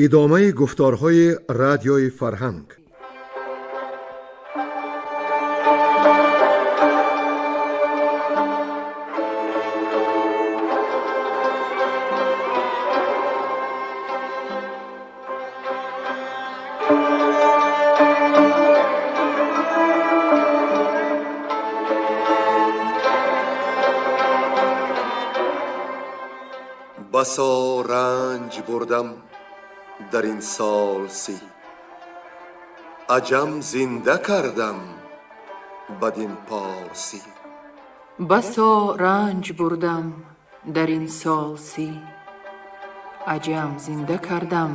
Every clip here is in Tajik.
Идомаи гуфторҳои Радиои Фарҳанг. Басо ранҷ бурдам дар ин сол 30, аҷам зинда кардам бадин порсӣ. Басо ранҷ бурдам дар ин сол 30, аҷам зинда кардам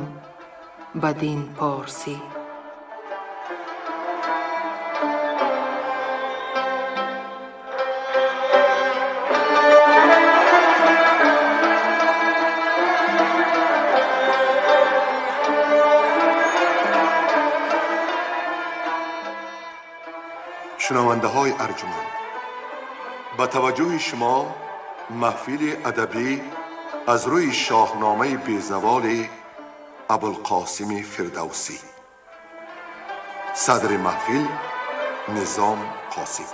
бадин порсӣ. Шунавандаҳои арҷуманд, ба таваҷҷӯҳи шумо маҳфили адабӣ аз рӯи шоҳномаи безаволи Абулқосими Фирдавсӣ. Садри маҳфил Низом Қосим.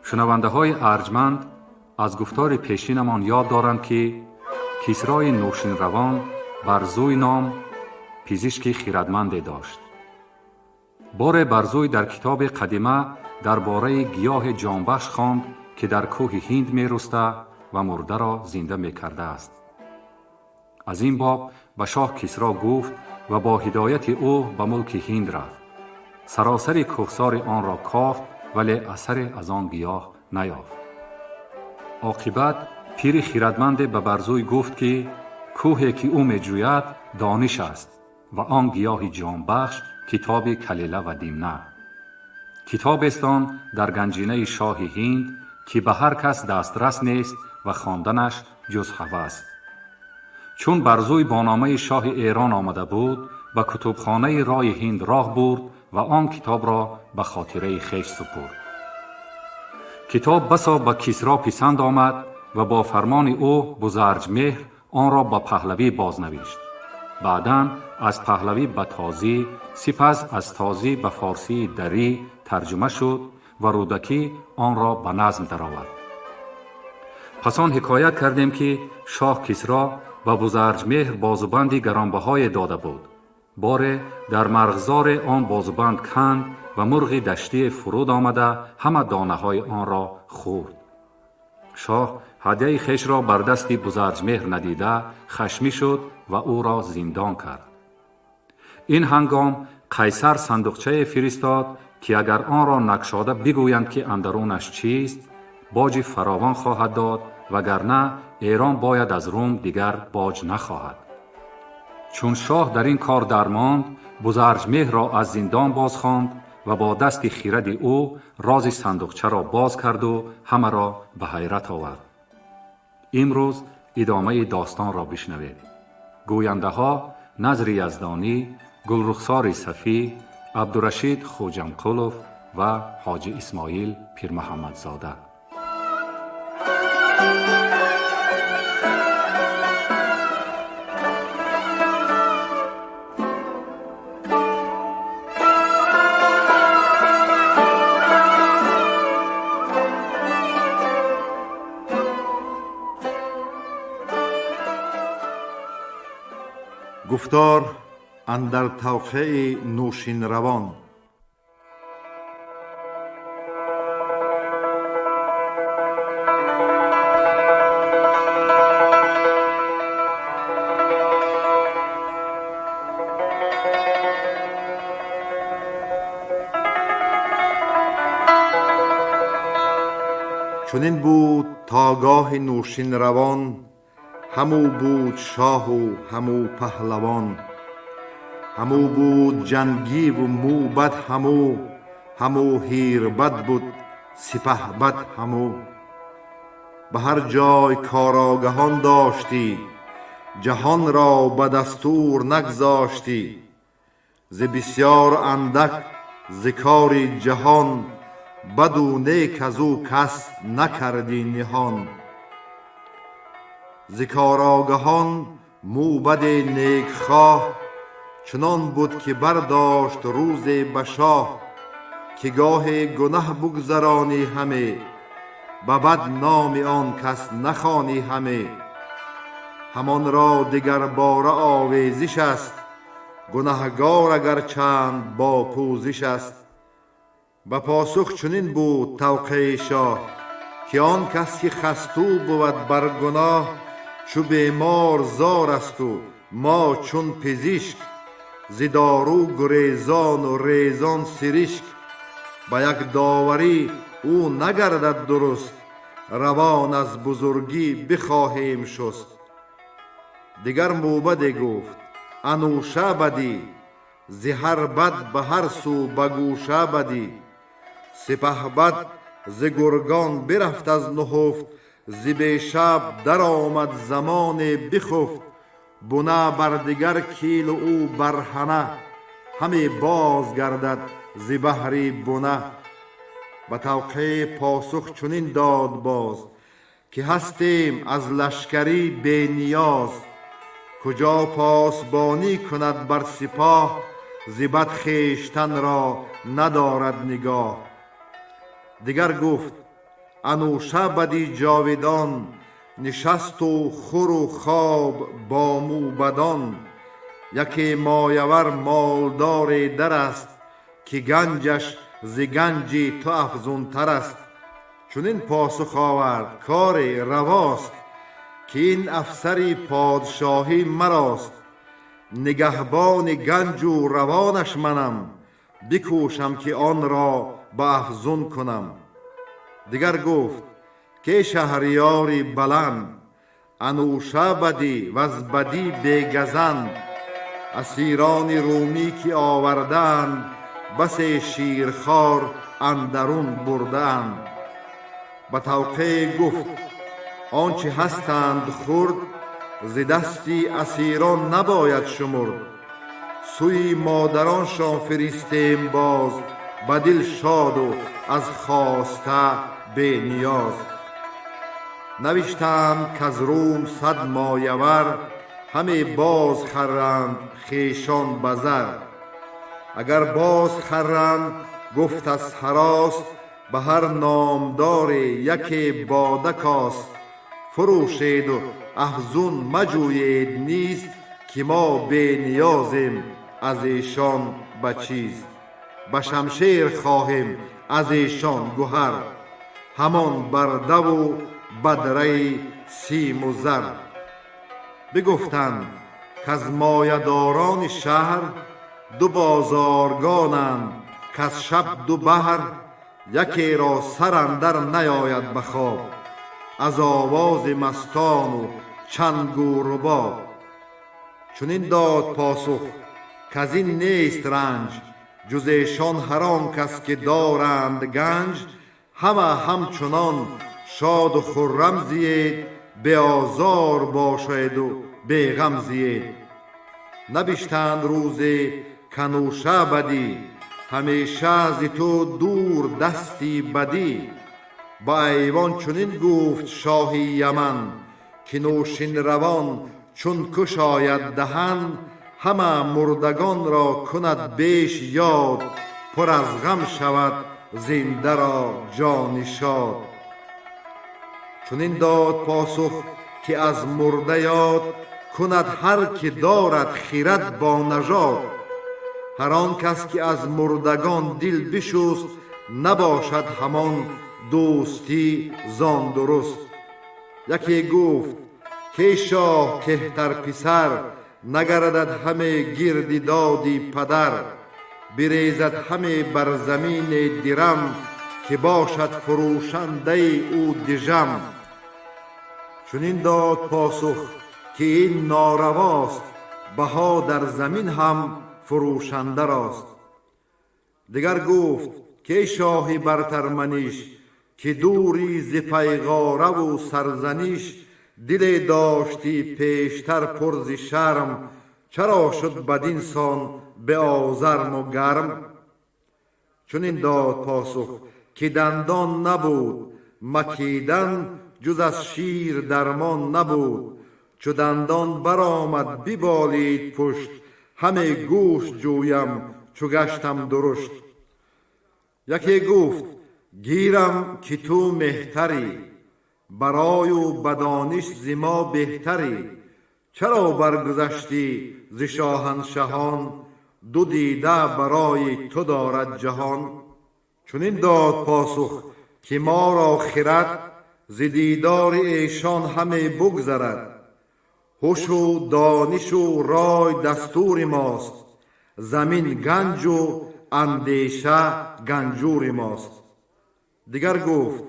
Шунавандаҳои арҷманд аз гуфтори пешинамон ёд доранд, ки Кисрои Нӯшинравон Барзуй ном пизишки хирадманде дошт. Боре Барзуй дар китоби қадима дар бораи гиёҳи ҷонбахш хонд, ки дар кӯҳи Ҳинд мерӯста ва мурдаро зинда мекардааст. Аз ин боб ба шоҳ Кисро гуфт ва бо ҳидояти ӯ ба мулки Ҳинд рафт. Саросари кӯҳсори онро кофт, вале асаре аз он гиёҳ наёфт. Оқибат пири хирадманде ба Барзуй гуфт, ки кӯҳе ки ӯ меҷӯяд дониш аст ва он гиёҳи ҷонбахш китоби Калила ва Димна. Китобест он дар ганҷинаи шоҳи Ҳинд, ки ба ҳар кас дастрас нест ва хонданаш ҷуз ҳавас. Чун Барзуй бо номаи шоҳи Эрон омада буд, ба кутубхонаи рои Ҳинд роҳ бурд ва он китобро ба хотираи хеш супурд. Китоб басо ба Кисро писанд омад ва бо фармони ӯ Бузарҷмеҳр онро ба паҳлавӣ бознавишт. Баъдан аз паҳлавӣ ба тозӣ, сипас аз тозӣ ба форсии дарӣ тарҷума шуд ва Рӯдакӣ онро ба назм даровард. Пас он ҳикоят кардем, ки шоҳ Кисро ба Бузарҷмеҳр бозубанди гаронбаҳое дода буд. Боре дар марғзоре он бозубанд канд ва мурғи даштие фуруд омада ҳама донаҳои онро хӯрд. Шоҳ ҳадяи хешро бар дасти Бузарҷмеҳр надида хашмӣ шуд ва ӯро зиндон кард. Ин ҳангом Қайсар сандуқчае фиристод, ки агар онро накшода бигӯянд, ки андарунаш чист, боҷи фаровон хоҳад дод, вагарна Эрон бояд аз Рум дигар боҷ нахоҳад. Чун шоҳ дар ин кор дармонд, Бузарҷмеҳрро аз зиндон бозхонд ва бо дасти хиради ӯ рози сандуқчаро боз карду ҳамаро ба ҳайрат овард. Имрӯз идомаи достонро бишнавед. Гӯяндаҳо Назри Яздонӣ, Гулрухсори Сафӣ, Абдурашид Хӯҷамқулов ва Ҳоҷи Исмоил Пирмуҳаммадзода. Гуфтор андар тавқеи Нӯшинравон. Чунин буд то гоҳи Нӯшинравон, ҳамӯ буд шоҳу ҳамӯ паҳлавон, ҳамӯ буд ҷангиву мӯбад ҳамӯ, ҳамӯ ҳирбад буд сипаҳбад ҳамӯ. به هر جای کارآگهان داشتی، جهان را به دستور نگذاشتی. ز بسیار اندک ز کاری جهان، بد و نیک از او کس نکردی نهان. ز کارآگهان موبد نیکخواه، چنان بود که برداشت روز به شاه. که گاه گنه بگذرانی همه، به بد نام آن کس نخوانی همه. همان را دگر باره آویزش است، گنهگار اگر چند با پوزش است. به پاسخ چنین بود توقیع شاه، که آن کس که خستو بود بر گناه. چو بیمار زار است و ما چون پزشک، ز دارو گریزان و ریزان سرشک. به یک داوری او نگردد درست، روان از بزرگی بخواهیم شست. دگر موبدی گفت انوشه بدی، ز هر بد به هر سو به گوشه بدی. سپهبد ز گرگان برفت از نهفت، ز بیشب در آمد زمان بخفت. بنه بر دگر کیل و او برهنه، همی باز گردد ز بهر بنه. به توقیع پاسخ چنین داد باز، که هستیم از لشکری بی نیاز. کجا پاسبانی کند بر سپاه، ز بد خویشتن را ندارد نگاه. دگر گفت انوشه بدی جاودان، نشست و خور و خواب با موبدان. یکی مایه ور مالدار در است، که گنجش ز گنج تو افزونتر است. چنین پاسخ آورد کار رواست، که این افسری پادشاهی مراست. نگهبان گنج و روانش منم، بکوشم که آن را به افزون کنم. دگر گفت که شهریاری بلند، انوشه بدی و از بدی بیگزند. اسیران رومی که آوردند، بس شیرخوار اندرون بردند. به توقیع گفت آنچه هستند خرد، ز دستی اسیران نباید شمرد. سوی مادرانشان فرستیم باز، به دل شاد و از خواسته بی نیاز. نوشتند کز روم 100 مایه ور، همی باز خرند خویشان به زر. اگر باز خرند گفت از هراس، به هر نامدار یکی باده کاس. فروشید و افزون مجویید نیز، که ما بی نیازیم از ایشان به چیز. به شمشیر خواهیم از ایشان گهر، همان برده و بدره سیم و زر. بگفتند کز مایه داران شهر، دو بازارگانند کز شب دو بهر. یکی را سر اندر نیاید به خواب، از آواز مستان و چنگ و رباب. چنین داد پاسخ کز این نیست رنج، جز ایشان هر آن کس که دارند گنج. همه همچنان شاد و خرم زیید، بی آزار باشید و بی غم زیید. نبشتند روزی کانوشه بدی، همیشه ز تو دور دستی بدی. با ایوان چنین گفت شاه یمن، که نوشین روان چون کشاید دهن. همه مردگان را کند بیش یاد، پر از غم شود زنده را جان شاد. چنین داد پاسخ که از مرده یاد، کند هر که دارد خرد با نژاد. هر آن کس که از مردگان دل بشست، نباشد همان دوستی زان درست. یکی گفت که شاه کهتر پسر، نگردد همه گرد دادی پدر. بریزد همه بر زمین درم، که باشد فروشنده او دژم. چنین داد پاسخ که این نارواست، بها در زمین هم فروشنده راست. دگر گفت که شاهی برتر منیش، ки дурӣ зи пайғораву сарзаниш, диле доштӣ пештар пур зи шарм, чаро шуд бадин сон бе озарму гарм? Чунин дод посух, ки дандон набуд, макидан ҷуз аз шир дармон набуд. Чу дандон баромад биболид пушт, ҳаме гӯшт ҷӯям чу гаштам дурушт. Яке гуфт: гирам ки ту меҳтарӣ, барою ба дониш зи мо беҳтарӣ. Чаро баргузаштӣ зи шоҳаншаҳон, ду дида барои ту дорад ҷаҳон? Чунин дод посух, ки моро хирад зи дидори эшон ҳаме бугзарад. Ҳушу донишу рой дастури мост, замин ганҷу андеша ганҷури мост. Дигар гуфт: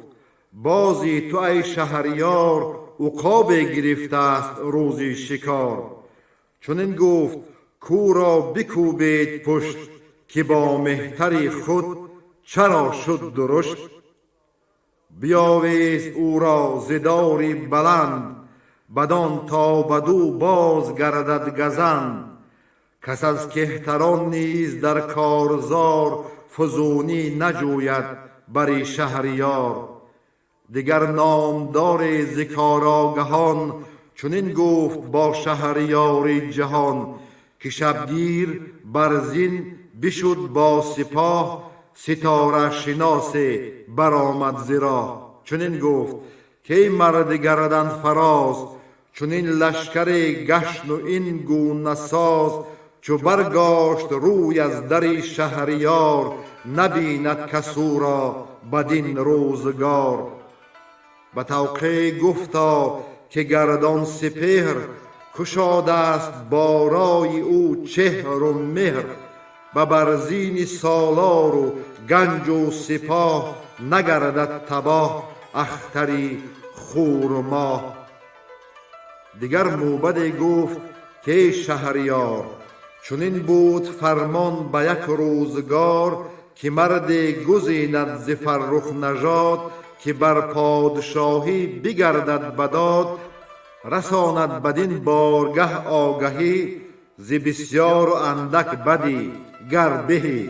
бози ту ай шаҳриёр, уқобе гирифтааст рӯзи шикор. Чунин гуфт: кӯро бикӯбед пушт, ки бо меҳтари худ чаро шуд дурушт? Биёвез ӯро зи дори баланд, бадон то бадӯ боз гардад газанд. Кас аз кеҳтарон низ дар корзор фузунӣ наҷӯяд бари шаҳриёр. Дигар номдоре зи корогаҳон чунин гуфт бо шаҳриёри ҷаҳон, ки шабгир бар зин бишуд бо сипоҳ, ситорашиносе баромад зи роҳ. Чунин гуфт: ки марди гарданфароз, чунин лашкаре гаштну ин гуна соз, чу баргошт рӯй аз дари шаҳриёр, набинад кас ӯро бадин рӯзгор. Ба тавқеъ гуфто, ки гардон сипеҳр кушодааст борои ӯ чеҳру меҳр, ба барзини солору ганҷу сипоҳ нагардад табоҳ ахтари хуру моҳ. Дигар мӯбаде гуфт, ки шаҳриёр, чунин буд фармон ба як рӯзгор, ки марде гузинад зи фаррух нажод, ки бар подшоҳӣ бигардад ба дод, расонад бадин боргаҳ огаҳӣ зи бисёру андак бадӣ гар беҳӣ.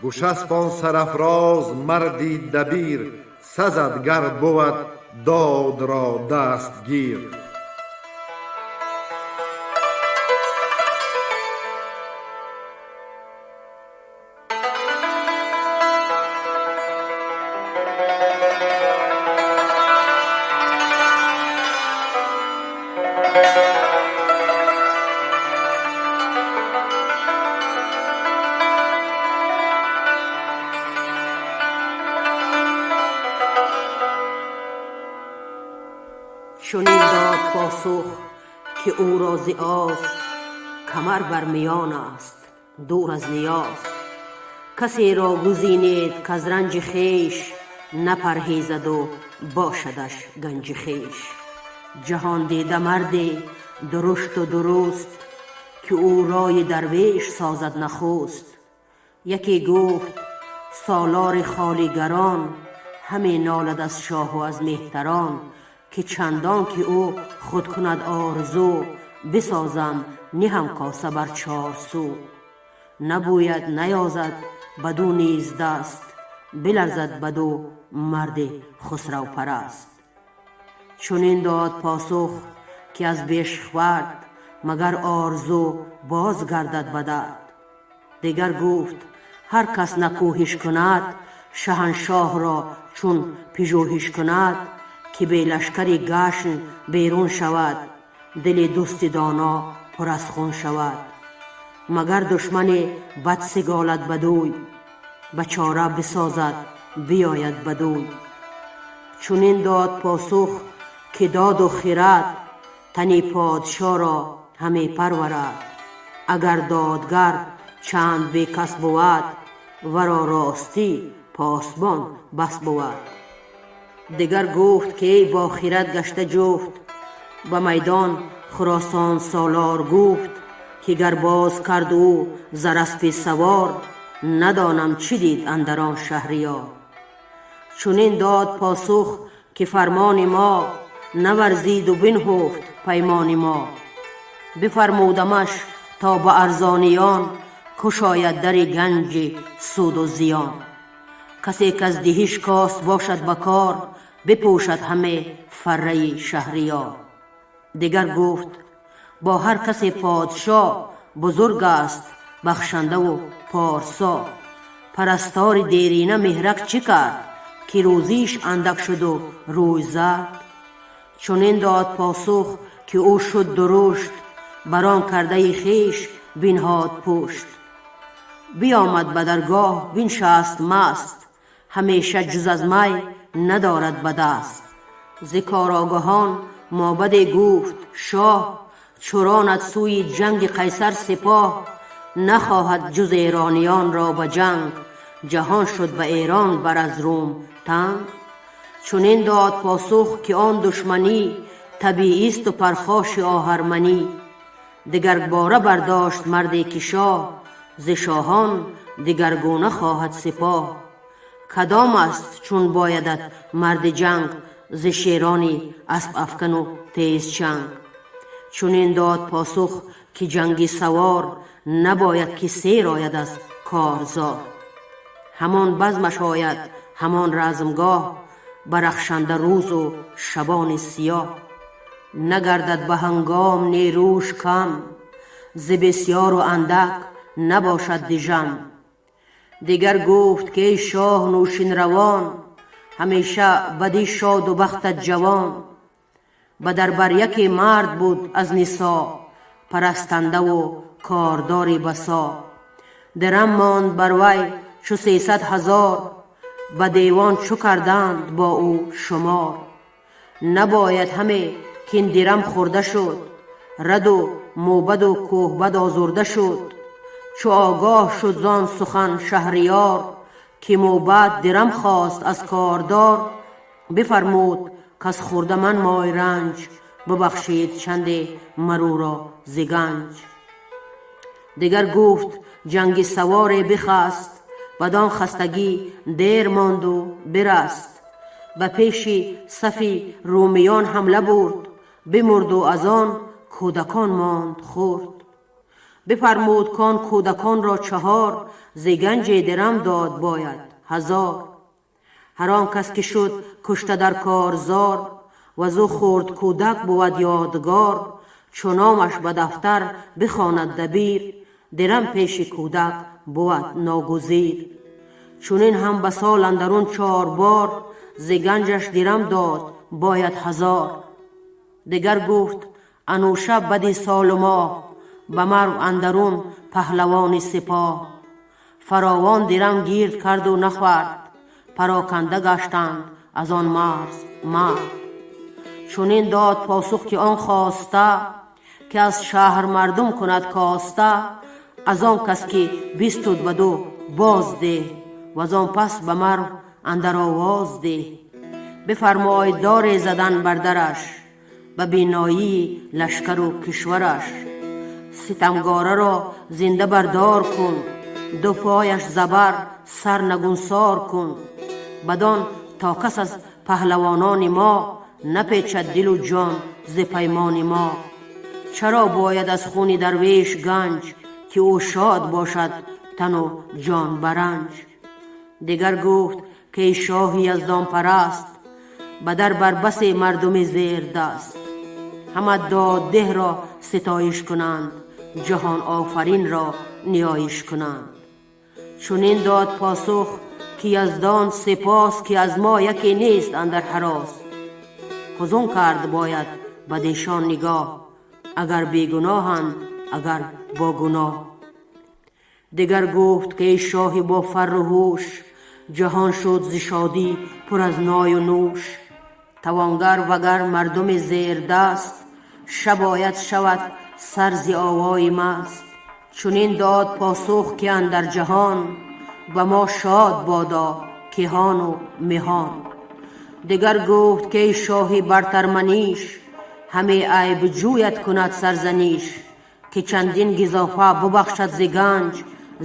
Гӯшаспон сарафроз марди дабир, сазад гар бувад додро дастгир. چنین داد پاسخ که او را ز آز کمر بر میان است دور از نیاز. کسی را گزینید کز رنج خویش نپرهیزد و باشدش گنج خویش. جهان دیده مردی درشت و درست، که او رای درویش سازد نخست. یکی گفت سالار خالیگران، همی نالد از شاه و از مهتران، که چندان که او خود کند آرزو، بسازم نهم کاسه بر چار سو. نبوید نیازد بدو نیز دست، بلرزد بدو مرد خسرو پرست. چنین داد پاسخ که از بیش خورد، مگر آرزو باز گردد به درد. دگر گفت هر کس نکوهش کند، شهنشاه را چون پژوهش کند، که بی لشکر گشن بیرون شود، دل دوست دانا پر از خون شود. مگر دشمن بد سگالد بدوی، به چاره بسازد بیاید بدوی. چنین داد پاسخ که داد و خرد، تن پادشاه را همی پرورد. اگر دادگر چند بی کس بود، ورا راستی پاسبان بس بود. دگر گفت که ای با خرد گشته جفت، به میدان خراسان سالار گفت، که گر باز کرد او زر اسپ سوار، ندانم چه دید اندر آن شهریار. Чунин дод посух ки фармони мо наварзид у бинҳуфт паймони мо. Бифармудамаш то ба арзониён кушояд дари ганҷи суду зиён. Касе каз диҳиш кост бошад ба кор, бипӯшад ҳаме фарраи шаҳриёр. Дигар гуфт: бо ҳар касе подшоҳ бузург аст, бахшандаву порсо. Парастори дерина меҳрак чӣ кард, ки рӯзиш андак шуду рӯй зард? Чунин дод посух ки ӯ шуд дурушт, бар он кардаи хеш бинҳод пушт. Биёмад ба даргоҳ, биншаст маст, ҳамеша ҷуз аз май надорад ба даст. Зи корогоҳон мобаде гуфт: шоҳ чуронад сӯи ҷанги Қайсар сипоҳ, нахоҳад ҷуз эрониён ро ба ҷанг, ҷаҳон шуд ба Эрон бар аз Рум танг. Чунин дод посух ки он душманӣ табиисту пархоши оҳарманӣ. Дигарбора бардошт марде ки шоҳ зи шоҳон дигаргуна хоҳад сипоҳ. Кадом аст чун боядат марди ҷанг зи шерони асп афкану тезчанг? Чунин дод посух ки ҷанги савор набояд ки сер ояд аз корзор. Ҳамон базмаш ояд, ҳамон размгоҳ, барахшанда рӯзу шабони сиёҳ. Нагардад ба ҳангом нерӯш кам, зи бисёру андак набошад дижам. Дигар гуфт ки эй шоҳ нӯшинравон, ҳамеша бадӣ шоду бахтат ҷавон. Ба дарбар яке мард буд аз нисо, парастандаву кордори басо. Дирам монд бар вай чу 300,000, ба девон чу карданд бо ӯ шумор. Набояд ҳаме кин дирам хӯрда шуд, раду мӯбаду кӯҳбад озурда шуд. Чу огоҳ шуд зон сухан шаҳриёр, ки мӯбад дирам хост аз кордор, бифармуд каз хӯрда манмой ранҷ, бибахшид чанде марӯро зи ганҷ. Дигар гуфт: ҷанги саворе бихаст, бадон хастагӣ дер монду бираст. Ба пеши сафи румиён ҳамла бурд, бимурду аз он кӯдакон монд хурд. Бифармуд кон кӯдаконро чаҳор зи ганҷи дирам дод бояд 1000. Ҳар он кас ки шуд кушта дар корзор, вазу хурд кӯдак бувад ёдгор, чу номаш ба дафтар бихонад дабир, дирам пеши кӯдак бувад ногузир. Чунин ҳам ба сол андарун чор бор зи ганҷаш дирам дод бояд 1000. Дигар гуфт: анӯша бади солу моҳ, ба Марв андарун паҳлавони сипоҳ. Фаровон дирам гирд карду нахвард, пароканда гаштанд аз он марз мард. Чунин дод посух ки он хоста, ки аз шаҳр мардум кунад коста, аз он кас ки бистуд баду боз деҳ, ваз он пас ба Марв андар овоз деҳ. Бифармой доре задан бар дараш, ба биноии лашкару кишвараш. Ситамгораро зинда бардор кун, ду пояш забар сар нагунсор кун. Бадон то кас аз паҳлавонони мо напечад дилу ҷон зи паймони мо. Чаро бояд аз хуни дарвеш ганҷ, ки ӯ шод бошад тану ҷон баранҷ? Дигар гуфт ки эй шоҳи яздонпараст, ба дар бар басе мардуми зердаст. Ҳама доддеҳро ситоиш кунанд, ҷаҳон офаринро ниёиш кунанд. Чунин дод посух ки яздон сипос, ки аз мо яке нест андар ҳарос. Ҳузун кард бояд бадешон нигоҳ, агар бегуноҳанд, агар бо гуноҳ. Дигар гуфт ки эй шоҳи бо фарру ҳуш, ҷаҳон шуд зи шодӣ пур аз ною нӯш. Тавонгар вагар мардуми зердаст, шабояд шавад сар зи овои маст. Чунин дод посух ки андар ҷаҳон ба мо шод бодо киҳону меҳон. Дигар гуфт ки эй шоҳи бартарманиш, ҳаме айбҷӯят кунад сарзаниш, ки чандин гизофа бубахшад зи ганҷ,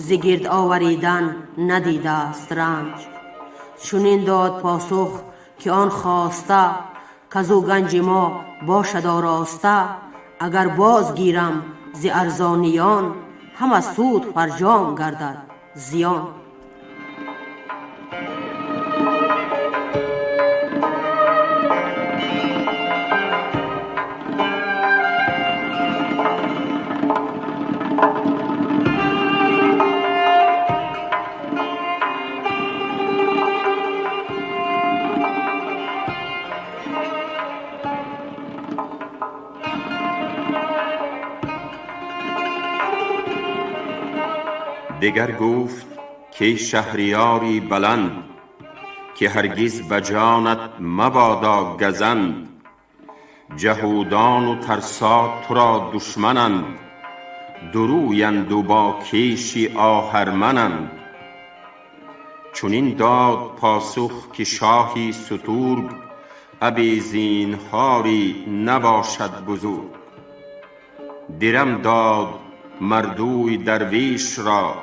зи гирд оваридан надидааст ранҷ. Чунин дод посух ки он хоста, казу ганҷи мо бошад ороста. Агар боз гирам зи арзониён, ҳама суд фарҷом гардад зиён. دگر گفت که شهریاری بلند، که هرگز به جانت مبادا گزند. جهودان و ترسا تو را دشمنند، درویند و با کیش آهرمنند. چنین داد پاسخ که شاهی سترگ، ابی زینهاری نباشد بزرگ. درم داد مردوی درویش را،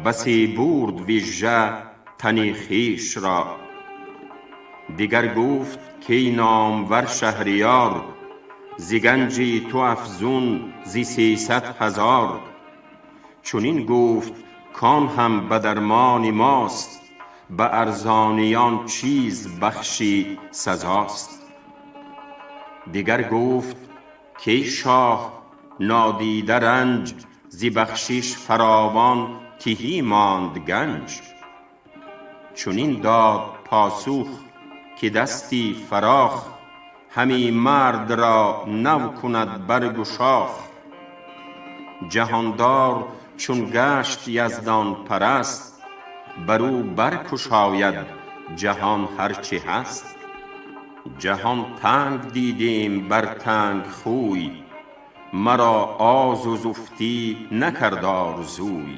بسی برد ویژه تن خویش را. دگر گفت کای نامور شهریار، ز گنج تو افزون ز 300,000. چنین گفت کان هم به درمان ماست، به ارزانیان چیز بخشی سزاست. دگر گفت کای شاه نادیده رنج، ز بخشش فراوان تهی ماند گنج. چنین داد پاسخ که دستی فراخ، همی مرد را نو کند برگ و شاخ. جهاندار چون گشت یزدان پرست، بر او برگشاید جهان هر چه هست. جهان تنگ دیدیم بر تنگ خوی، مرا آز و زفتی نکرد آرزوی.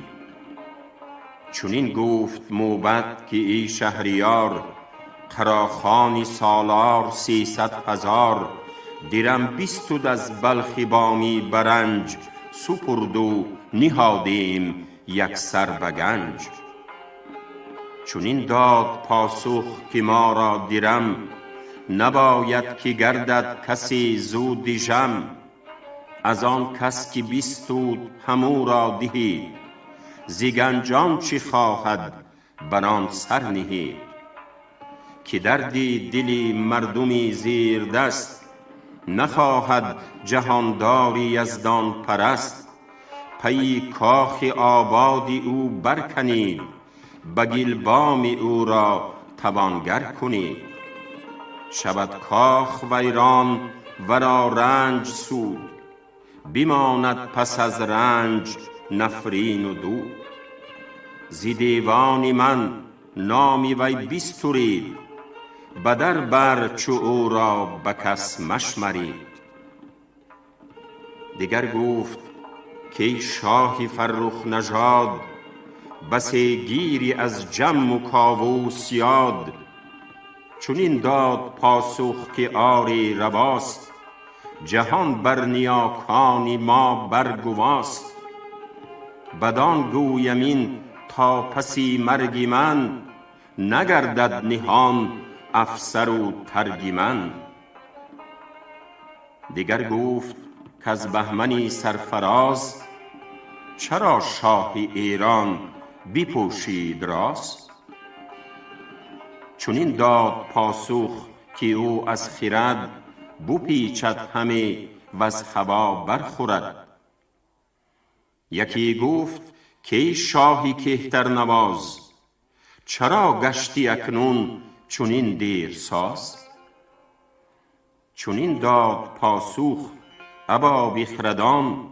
چنین گفت موبد که ای شهریار، قراخانی سالار 300,000. درم بستد از بلخ بامی برنج، سپرد و نهادیم یک سر به گنج. چنین داد پاسخ که ما را درم، نباید که گردد کسی زو دژم. از آن کس که بستود همو را دهید، ز گنج آنچه خواهد بر آن سر نهید. که دردی دل مردمی زیردست، نخواهد جهاندار یزدان پرست. پی کاخ آباد او برکنید، به گل بام او را توانگر کنید. شود کاخ ویران ورا رنج سود، بماند پس از رنج نفرین و دود. ز دیوان من نام وی بسترید، به در بر چو او را به کس مشمرید. دگر گفت که ای شاه فرخ نژاد، بسی گیری از جم و کاووس یاد. چنین داد پاسخ که آری رواست، جهان بر نیاکان ما برگواست. بدان گویم این تا پسی مرگ من، نگردد نهان افسر و ترگ من. دگر گفت کز بهمنی سرفراز، چرا شاه ایران بپوشید راز؟ چنین داد پاسخ که او از خرد، بپیچد همه وز هوا برخورد. یکی گفت که ای شاه کهتر نواز، چرا گشتی اکنون چنین دیرساز؟ چنین داد پاسخ ابا بخردان،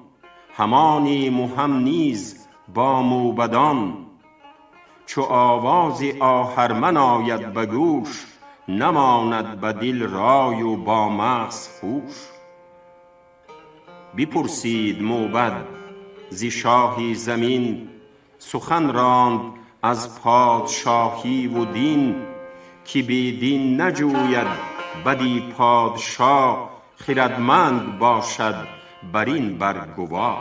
همانیم و هم نیز با موبدان. چو آواز آهرمن آید به گوش، نماند به دل رای و با مغز هوش. بپرسید موبد ز شاه زمین، سخن راند از پادشاهی و دین. که بی دین نجوید بدی پادشا، خردمند باشد بر این بر گوا.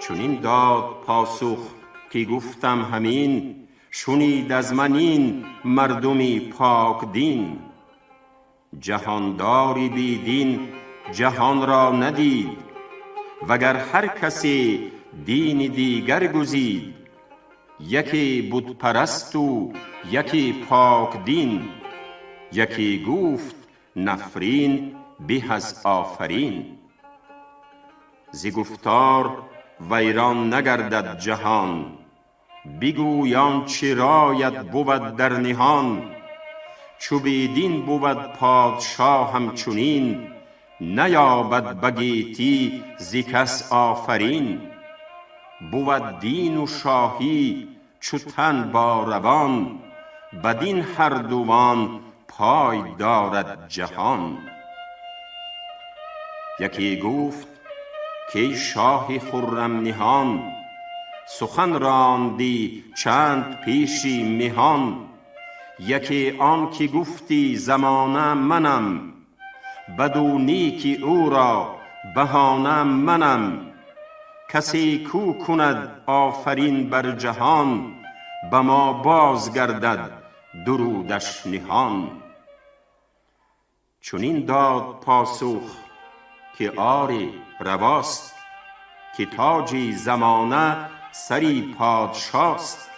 چنین داد پاسخ که گفتم همین، شنید از من این مردمی پاک دین. جهانداری بی دین جهان را ندید، وگر هر کسی دین دیگر گزید. یکی بت پرست و یکی پاک دین، یکی گفت نفرین به از آفرین. ز گفتار ویران نگردد جهان، بگوی آنچه رایت بود در نهان. چو بی دین بود پادشاه همچنین، نیابد به گیتی ز کس آفرین. بود دین و شاهی چو تن با روان، بدین هر دوان پای دارد جهان. یکی گفت کای شاه خرم نهان، سخن راندی چند پیش مهان. یکی آن که گفتی زمانه منم، بد و نیک او را بهانه منم. کسی کو کند آفرین بر جهان، به ما باز گردد درودش نهان. چنین داد پاسخ که آری رواست، که تاج زمانه سری پادشاست.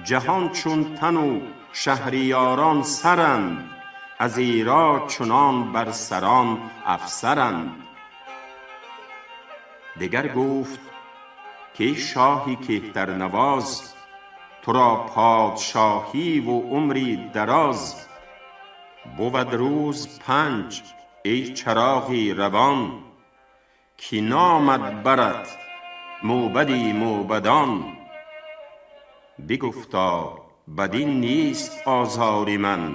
جهان چون تن و شهریاران سرند، از ایرا چنان بر سران افسرند. دگر گفت که ای شاه کهتر نواز، تو را پادشاهی و عمری دراز. بود روز پنج ای چراغ روان، که نامت برد موبدی موبدان. بگفتا بدین نیست آزار من،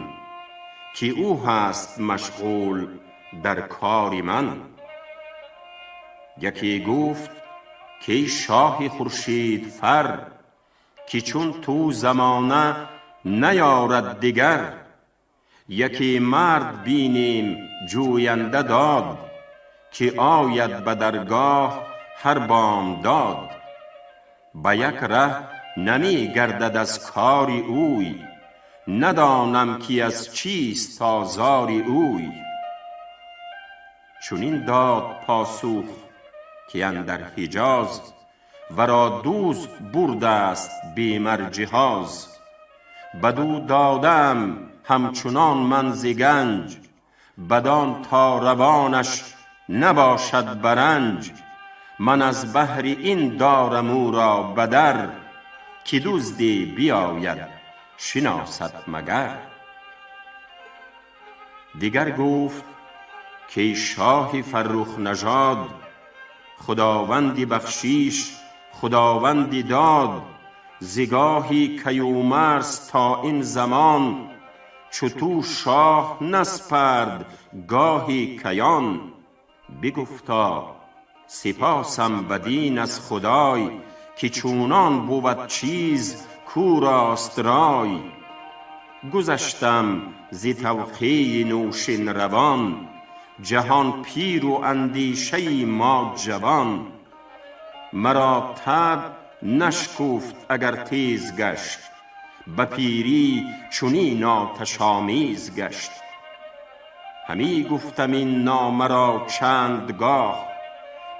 که او هست مشغول در کار من. یکی گفت که ای شاه خورشید فر، که چون تو زمانه نیارد دگر. یکی مرد بینیم جوینده داد، که آید به درگاه هر بامداد. به یک ره نمی گردد از کار اوی، ندانم که از چیست آزار اوی. چنین داد پاسخ که اندر حجاز، ورا دزد برده است بی مر جهاز. بدو داده ام همچنان من ز گنج، بدان تا روانش نباشد به رنج. من از بهر این دارم او را به در، که دزدی بیاید شناسد مگر. دگر گفت که ای شاه فرخ نژاد، خداوند بخشیش خداوند داد. ز گاهی کیومرث تا این زمان، چو تو شاه نسپرد گاهی کیان. بگفتا سپاسم بدین از خدای، که چونان بود چیز کو راست رای. گذشتم ز توقیع نوشین روان، جهان پیر و اندیشه ما جوان. مرا طبع نشکفت اگر تیز گشت، به پیری چنین آتش آمیز گشت. همی گفتم این نامه را چند گاه،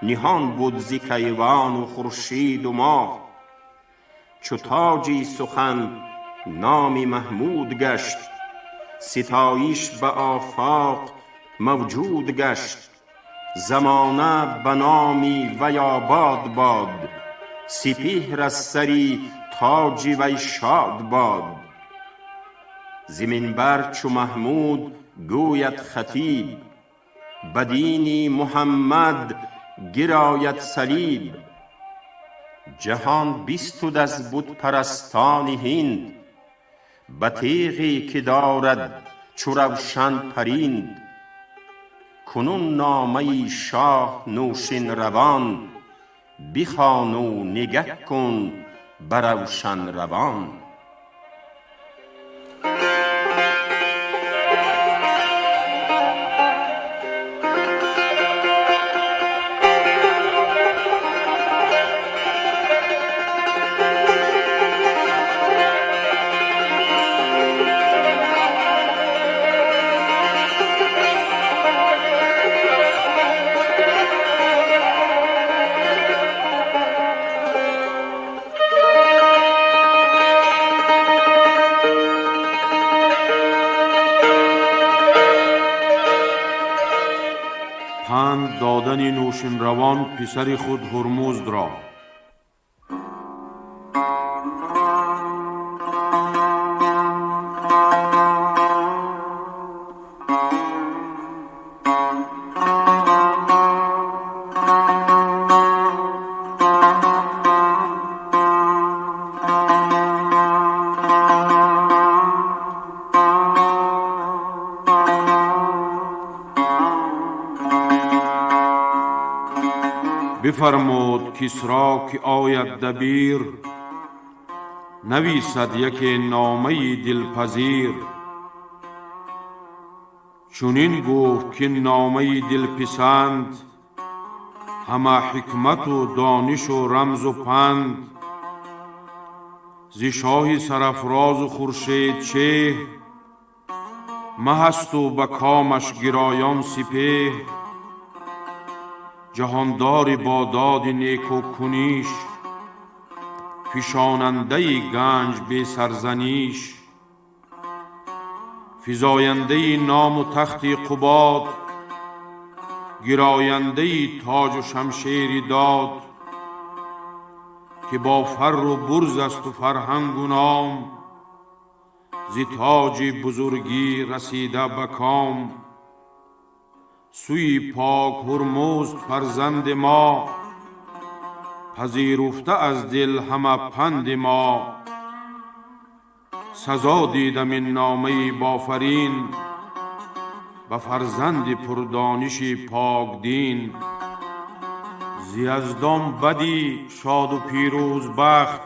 نهان بد ز کیوان و خورشید و ماه. چو تاجی سخن نام محمود گشت، ستایش به آفاق موجود گشت. زمانه به نام وی آباد باد، سپهر از سری تاج وی شاد باد. ز منبر چو محمود گوید خطیب، به دین محمد گراید صلیب. جهان بستد از بت پرستان هند، به تیغی که دارد چو روشن پرند. کنون نامه شاه نوشین روان، بخوان و نگه کن به روشن روان. Панд додани Нӯшинравон писари худ Ҳурмуздро. Бифармуд Кисро, ки ояд дабир, нависад яке номаи дилпазир. Чунин гуфт, ки номаи дилписанд, ҳама ҳикмату донишу рамзу панд. Зи шоҳи сарафрозу хуршедчеҳр, маҳасту ба комаш гироён сипеҳр, ҷаҳондори бо доди неку куниш, фишонандаи ганҷ бесарзаниш, физояндаи ному тахти Қубод, гирояндаи тоҷу шамшери дод, ки бо фарру бурз асту фарҳангу ном, зи тоҷи бузургӣ расида ба ком. Сӯи пок Ҳурмузд фарзанди мо, пазируфта аз дил ҳама панди мо. Сазо дидам ин номаи бофарин ба фарзанди пурдониши покдин. Зи яздон бадӣ шоду пирӯзбахт,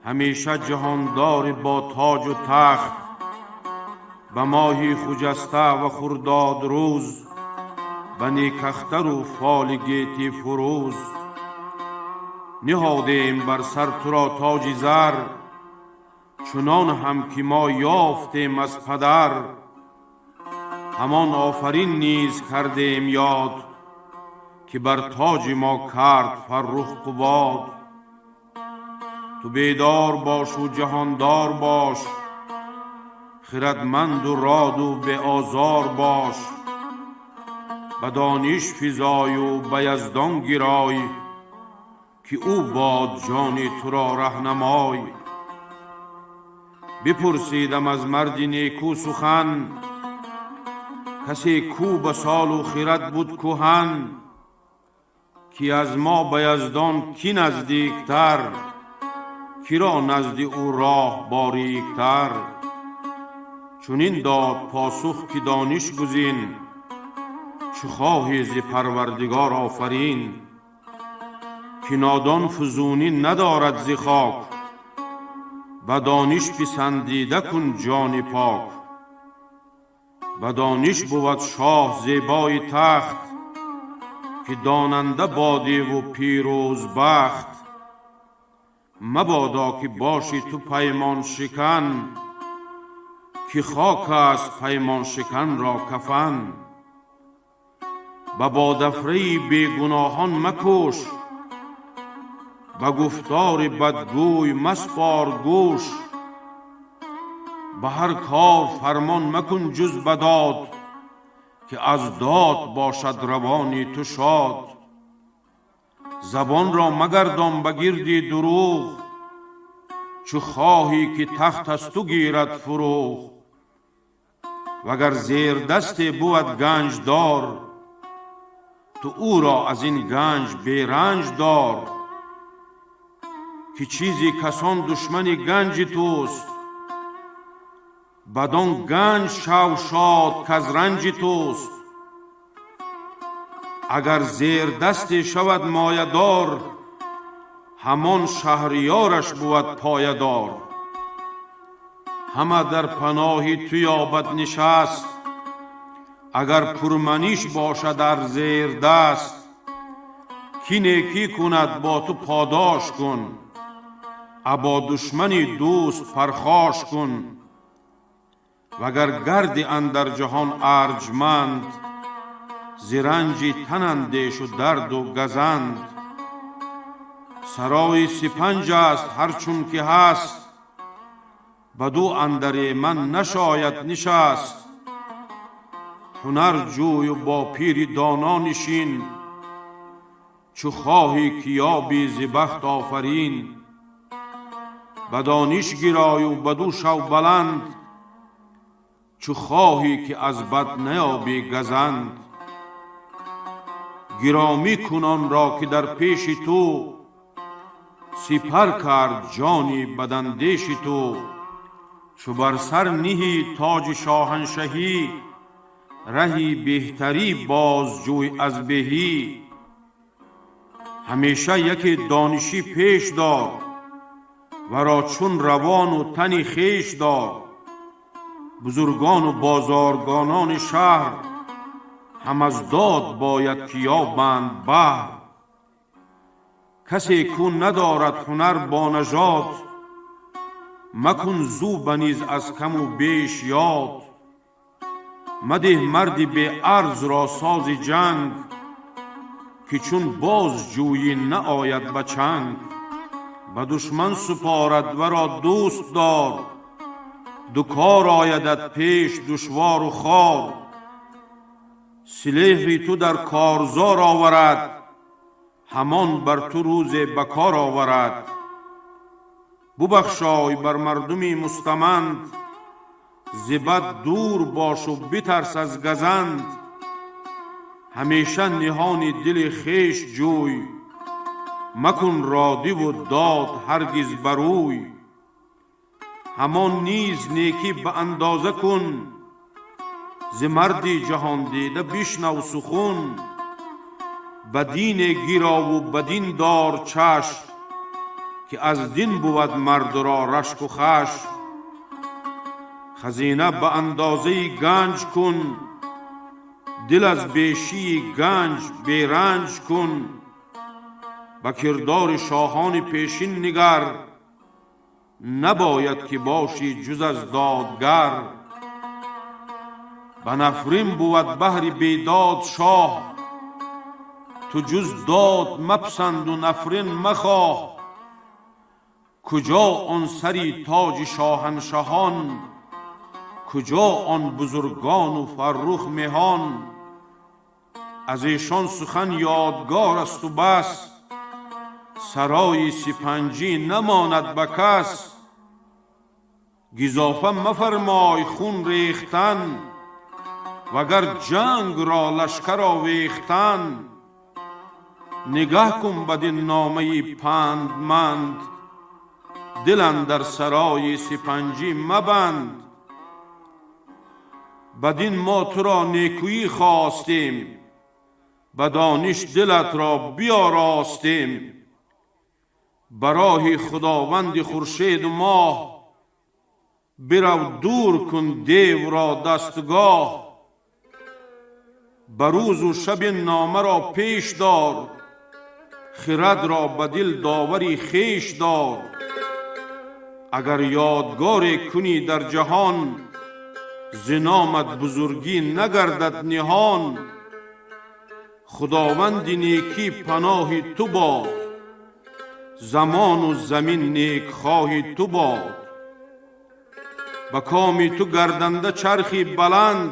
ҳамеша ҷаҳондори бо тоҷу тахт. Ба моҳи хуҷаста ва хурдод рӯз, ба некахтару фоли гети фурӯз. Ниҳодем бар сар туро тоҷи зар, чунон ҳам ки мо ёфтем аз падар. Ҳамон офарин низ кардем ёд, ки бар тоҷи мо кард Фаррух Қубод. Ту бедор бошу ҷаҳондор бош, хирадманду роду беозор бош. Ба дониш физою ба яздон гирой, ки ӯ бод ҷони туро раҳнамой. Бипурсидам аз марди неку сухан, касе кӯ ба солу хирад буд кӯҳан, ки аз мо ба яздон кӣ наздиктар, киро назди ӯ роҳ бориктар. Чунин дод посух, ки дониш гузин, чу хоҳӣ зи Парвардигор офарин. Ки нодон фузунӣ надорад зи хок, ба дониш писандида кун ҷони пок. Ба дониш бувад шоҳ зебои тахт, ки донанда бодиву пирӯзбахт. Мабодо ки бошӣ ту паймоншикан, ки хок аст паймоншиканро кафан. Ба бодафраи бегуноҳон макӯш, ба гуфтори бадгӯй маспор гӯш. Ба ҳар кор фармон макун ҷуз ба дод, ки аз дод бошад равони ту шод. Забонро магардон ба гирди дурӯғ, чу хоҳӣ ки тахт аз ту гирад фурӯғ. Вагар зердасте бувад ганҷдор, ту ӯро аз ин ганҷ беранҷ дор. Ки чизи касон душмани ганҷи туст, бадон ганҷ шав шод, каз ранҷи туст. Агар зердасте шавад моядор, ҳамон шаҳриёраш бувад поядор. Ҳама дар паноҳи ту ёбад нишаст, агар пурманиш бошад ар зердаст. Ки некӣ кунад, бо ту подош кун, або душмани дӯст пархош кун. Вагар гарди андар ҷаҳон арҷманд, зи ранҷи тан андешу дарду газанд. Сарои сипанҷ аст ҳар чун ки ҳаст, баду андаре ман нашояд нишаст. Ҳунар ҷӯй ва бо пири доно нишин, чу хоҳӣ ки ёбӣ зи бахт офарин. Ба дониш гирой ва бадӯ шав баланд, чу хоҳӣ ки аз бад наёбӣ газанд. Гиромӣ кун онро ки дар пеши ту, сипар кард ҷони бадандеши ту. Чу бар сар ниҳӣ тоҷи шоҳаншаҳӣ, раҳи беҳтарӣ бозҷӯй аз беҳӣ. Ҳамеша яке донишӣ пеш дор, варо чун равону тани хеш дор. Бузургону бозоргонони шаҳр, ҳам аз дод бояд ки ёбанд баҳр. Касе кӯ надорад ҳунар бо нажод, макун зӯ ба низ аз каму беш ёд. Мадеҳ марди беарзро сози ҷанг, ки чун боз ҷӯйӣ наояд ба чанг. Ба душман супорад варо дӯст дор, ду кор оядат пеш душвору хор. Силеҳи ту дар корзор оварад, ҳамон бар ту рӯзе ба кор оварад. Бубахшой бар мардуми мустаманд, зи бад дур бошу битарс аз газанд. Ҳамеша ниҳони дили хеш ҷӯй, макун родиву дод ҳаргиз барӯй. Ҳамон низ некӣ ба андоза кун, зи марди ҷаҳондида бишнав сухун. Ба дине гирову ба дин дор чашм, ки аз дин бувад мардро рашку хашм. Хазина ба андозаи ганҷ кун, дил аз бешии ганҷ беранҷ кун. Ба кирдори шоҳони пешин нигар, набояд ки бошӣ ҷуз аз додгар. Ба нафрин бувад баҳри бедод шоҳ, ту ҷуз дод мапасанду нафрин махоҳ. Куҷо он сари тоҷи шоҳаншаҳон, куҷо он бузургону фаррух меҳон. Аз эшон сухан ёдгор асту бас, сарои сипанҷӣ намонад ба кас. Гизофа мафармой хун рехтан, вагар ҷанг ро лашкар овехтан. Нигаҳ кун бадин номаи пандманд, дил андар сарои сипанҷӣ мабанд. Бадин мо туро некӯӣ хостем, ба дониш дилат ро биёростем. Ба роҳи худованди хуршеду моҳ, бирав дур кун девро дастгоҳ. Ба рӯзу шаб ин номаро пеш дор, хирадро ба дил довари хеш дор. Агар ёдгоре кунӣ дар ҷаҳон, зи номат бузургӣ нагардад ниҳон. Худованди некӣ паноҳи ту бод, замону замин некхоҳи ту бод. Ба коми ту гарданда чархи баланд,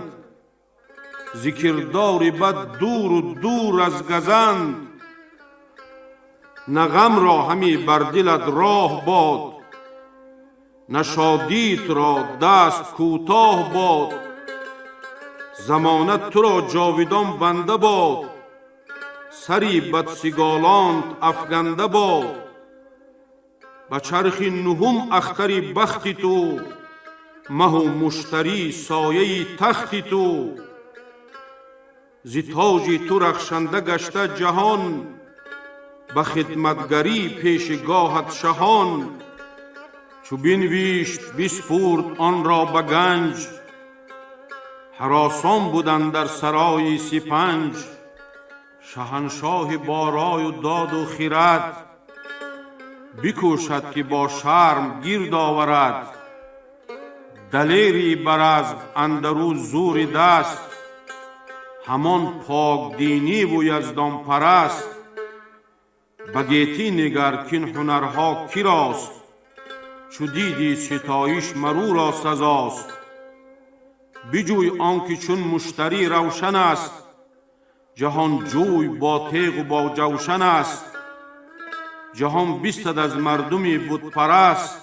зи кирдори бад дуру дур аз газанд. На ғамро ҳамӣ бар дилат роҳ бод, на шодитро даст кӯтоҳ бод. Замона туро ҷовидон банда бод, сари бадсиголонт афганда бод. Ба чархи нуҳум ахтари бахти ту, маҳу муштарӣ сояи тахти ту. Зи тоҷи ту рахшанда гашта ҷаҳон, ба хидматгарӣ пеши гоҳат шаҳон. Чу бинвишт биспурд онро ба ганҷ, ҳаросон буданд дар сарои сипанҷ. Шаҳаншоҳи борою доду хирад, бикӯшад ки бо шарм гирд оварад. Далери бар азм андарӯ зури даст, ҳамон покдиниву яздонпараст. Ба гетӣ нигар кин ҳунарҳо кирост, чу дидӣ ситоиш марӯро сазост. Биҷӯй он ки чун муштарӣ равшан аст, ҷаҳонҷӯй бо теғу бо ҷавшан аст. Ҷаҳон бистад аз мардуми бутпараст,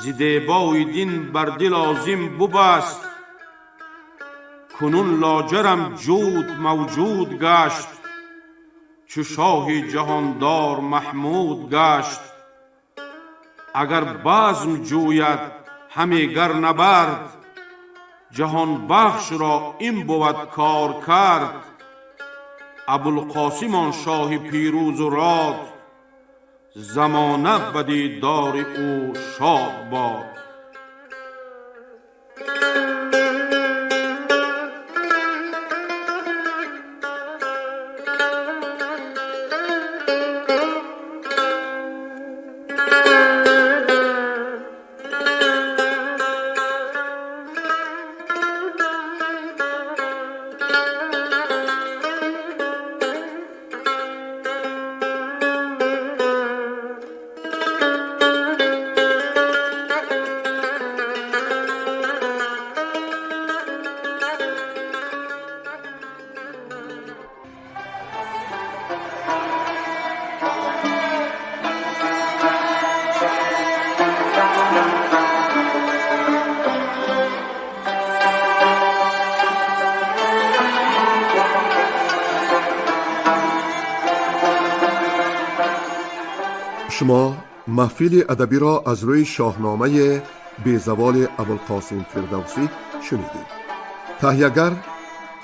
зи дебои дин бар дил озим бубаст. Кунун лоҷарам ҷуд мавҷуд гашт, чу шоҳи ҷаҳондор маҳмуд гашт. Агар базм ҷӯяд ҳаме гар набард, ҷаҳонбахшро ин бувад кор кард. Абулқосим он шоҳи пирӯзу род, замона ба дидори ӯ шод бод. Шумо маҳфили адабиро аз рӯи шоҳномаи безаволи Абулқосим Фирдавсӣ шунидед. Таҳиягар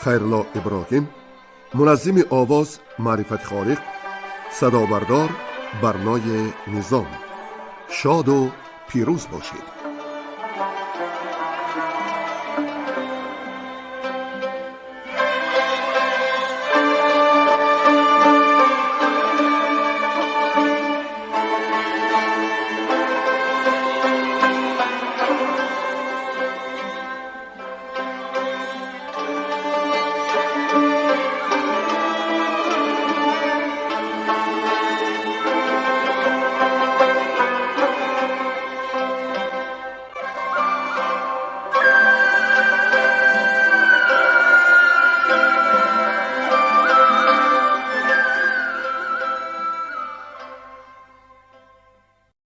Хайрулло Иброҳим, муназзими овоз Маърифати Холиқ, садобардор Барнои Низом. Шоду пирӯз бошед.